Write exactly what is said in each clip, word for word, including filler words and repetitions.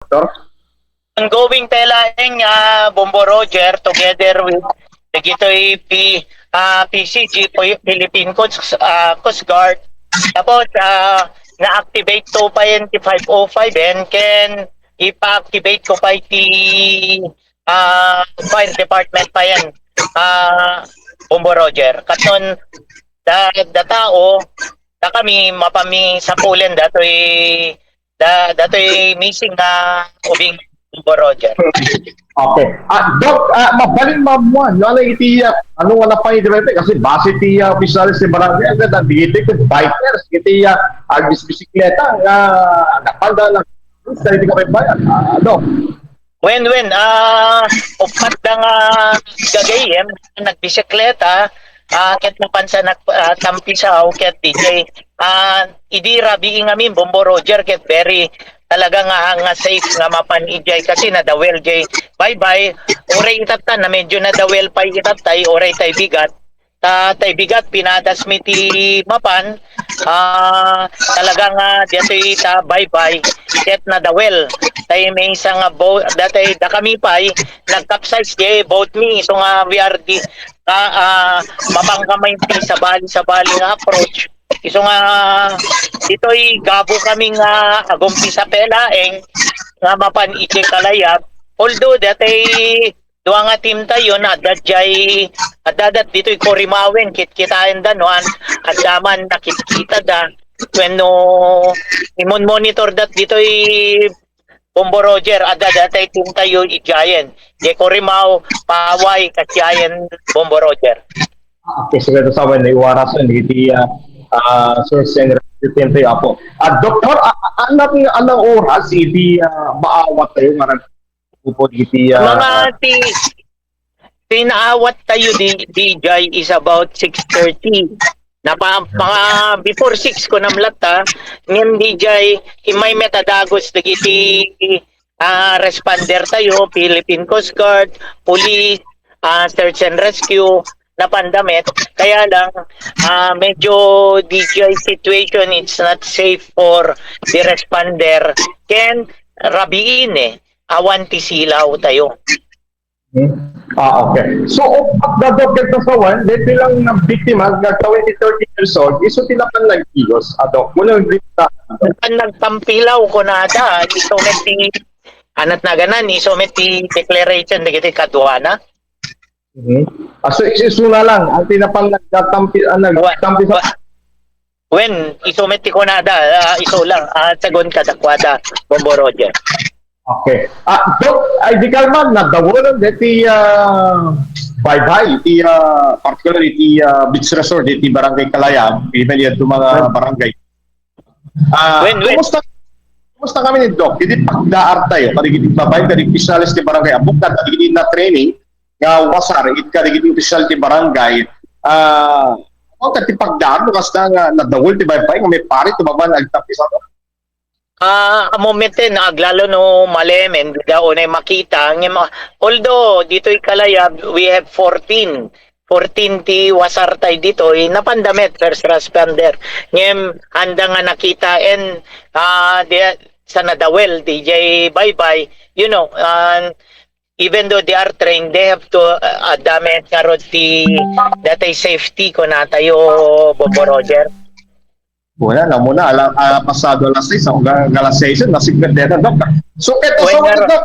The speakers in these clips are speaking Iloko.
Director? Ongoing pay laeng, ah, Bombo Roger, together with dagitoy P-, ah, P C G, Pi-, Philippine Coast, ah, Coast Guard. Tapos, ah, na-activate to pay ti five oh five, and ken ipa-activate ko pay ti, ah, fire department payen, ah, Bombo Roger. Katon, da, da tao, da kami, mapan mi sapulen datoy, da, datoy missing nga ubing, Bombo Roger. Okay. Ah, Doc, ah, mabalin maammuan, no, ano iti, ah, ano nga napay, kasi base ti, ah, opisyales ti barangay, ang ganda, dito, bikers, iti, ah, agis bisikleta, nga, napanda lang, sa iti kapitbayan. Ah, Doc. Wen, wen, ah, uppat da nga gagayyem, nagbisikleta, ah, ket napansa nag-, ah, tampisaw, ket D J, ah, idi rabii ngamin, Bombo Roger, ket very, talaga nga, nga safe nga mapan idiay kasi nadawel jay baybay, uray itatta, na medyo nadawel pay itattay, uray tay bigat, ta tay bigat, pinadas mi ti mapan, ah, talaga nga, ah, diatoy ta baybay, ket nadawel. Tay maysa nga bo-, datay, da kami pay, nag-capsize di boat mi, isu nga we are di, ah, ah, mapangkamay ti sabali-sabali nga approach. Isu nga, ditoy gabo kami nga agumpisa pay laeng, nga mapan iti kalayab. Although, datay, dua nga team tayo na adda jay, adda dat ditoy Corimawen, kitkitaen da, no, an-, adda man nakitkita da. Wenno, imon monitor dat ditoy Bombo Roger, adda datay team tayo, i Giant. Jay Corimao, Paway, Kasiayan, Bombo Roger. Ah, okay, sige, sa awan, ni oras, ni iti, ah, ah, search and rescue team tayo, apo. Ah, Doktor, ah, ah, anong, anong oras iti, ah, maawat tayo, nga nag-, upod iti, ah, mga ti-, pinaawat tayo di, D J is about six thirty. Napa-, mga before six ko namlat, ha. Ngem D J, imay met a dagos dagiti, ah, responder tayo, Philippine Coast Guard, police, ah, search and rescue, napanda met. Kaya lang, ah, medyo D J situation, it's not safe for the responder. Ken, rabiin, eh. Awan ti silaw tayo. Hmm. Ah, okay. So, upat da, Doc, ket sa awan, daytoy lang nga biktima nga twenty, thirty years old, isu ti napan nagtios, a, Doc. Wala yung grip sa, ano. Napan nagtampilaw, kunada, isu met ti, anat naganan, isu met ti declaration dagiti kaduana. Mhm. Ah, so, is-, isu na lang, ang ti napan nagtampi-, ah, Wa-, nagtampi sa wa-, Wen, isu met ti kunada, ah, isu lang, ah, sagon kadakuada, Bombo Roger. Okay. Ah, Doc, ay di kalman, nadawel deti, ah, baybay, ti, ah, particularly ti, ah, beach resort, ti Barangay Kalayab, even yung mga barangay. Ah, Wen, wen. Kumusta, kumusta kami ni Doc? Iti pagdaar tayo, kadigiti baybay, kadigiti opisyales ti barangay, abuk na, kadigiti na training, nga wasar, it kadigiti opisyal ti barangay, ah, o, ket ti pagdaan, no, kasta nga nadawel ti baybay, nga may pari, tumaban, agtapis ako. Ah, ammo met, eh, no, aglalo no malemen, dida unay makita, ngem, ah, although, ditoy Kalayab, we have fourteen, fourteen ti wasar tay ditoy, napanda met, first responder. Ngem, anda nga nakita, and, ah, di, sa nadawel, D J baybay, you know, ah, even though they are trained, they have to, uh, adamit nga rod ti datay safety, kunatayo, Bombo Roger. Wala na muna, ala, ah, pasado alas sais, ako ga-, alas sais, nasigpet deta, Doc. So, ket Wen, sa nga ro- Doc,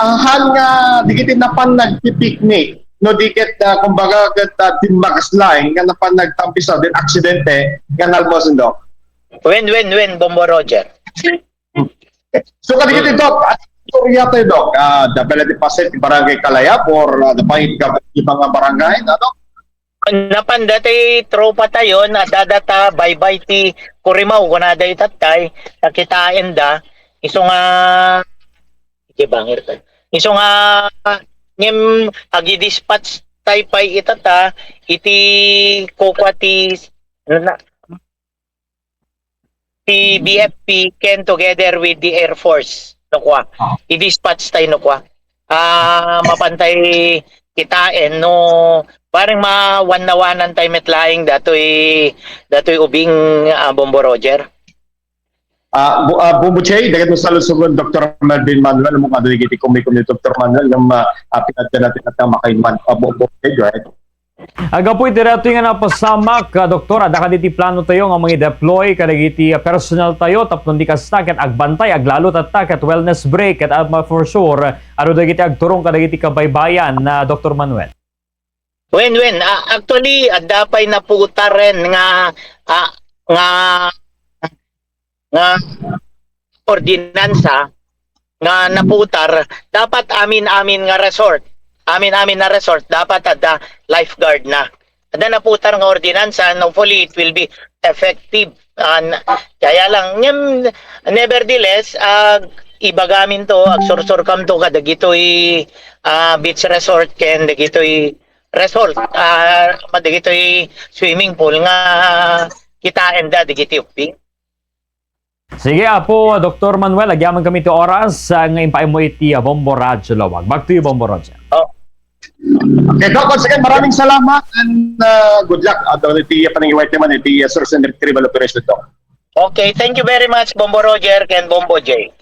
ah, han nga, di kiti napan nagpipiknik, no, di ket, ah, kumbaga, ket, ah, timbagas laeng, nga napan nagtampisaw, din aksidente, nga nalbos, Doc. Wen, wen, wen, Bombo Roger. So, kadigiti, Doc, at istorya tayo, Doc. Ah, the penalty passet, barangay Kalayab, or, ah, the point, ibang barangay, ano? Napan dati tropa tayo, na dadata, baybay ti Kurimaw, kunada itatay, nakitaen da, isu nga, iti bangir tayo. Isu nga, ngem, agidispatch tayo pay itata, iti kukwa ti, ano na, ti B F P ken together with the Air Force, no kwa. Ah. I-dispatch tayo, no kwa. Ah, mapantay kitaen, no, parang mawannawanan tayo met laeng datoy, datoy ubing, ah, Bombo Roger. Ah, bu- ah, Bombo J, dagiti saludsodon, Doktor Melvin Manuel, mo kadagiti kumikumi, Doktor Manuel, ngem, ah, ah, pinadda natin at makainuan. Ah, Bombo J, go ahead. Agapu iti daytoy nga napasamak, ah, Doktor, adda kaditi plano tayo nga mangi-deploy kadagiti, ah, personnel tayo tapno di kasta ket agbantay, aglalo tatta ket wellness break ket, ah, for sure, adu dagiti agturong kadagiti kabaybayan na Doktor Manuel. Wen, wen, ah, actually, adda pay naputaren nga, ah, nga, nga ordinansa nga naputar, dapat amin-amin nga resort, amin-amin na resort, dapat adda lifeguard na. Adda naputar nga ordinansa, and hopefully it will be effective. Ah, kaya lang, ngem, nevertheless, ah, ibagamin to, agsursurkam to kadagitoy, ah, beach resort ken dagitoy resort, ah, dagitoy swimming pool nga kitaen da dagiti ubbing. Sige, Apo, Doktor Manuel, agyaman kami ti oras, ah, nga impaaymo iti, ah, Bombo Radyo Lawag. Back to you, Bombo Roger. Oh. Okay, Doc, once again, maraming salamat and, uh, good luck at uh, iti panangiway naman iti uh, search and retrieval operation, Doc. Okay, thank you very much, Bombo Roger and Bombo J.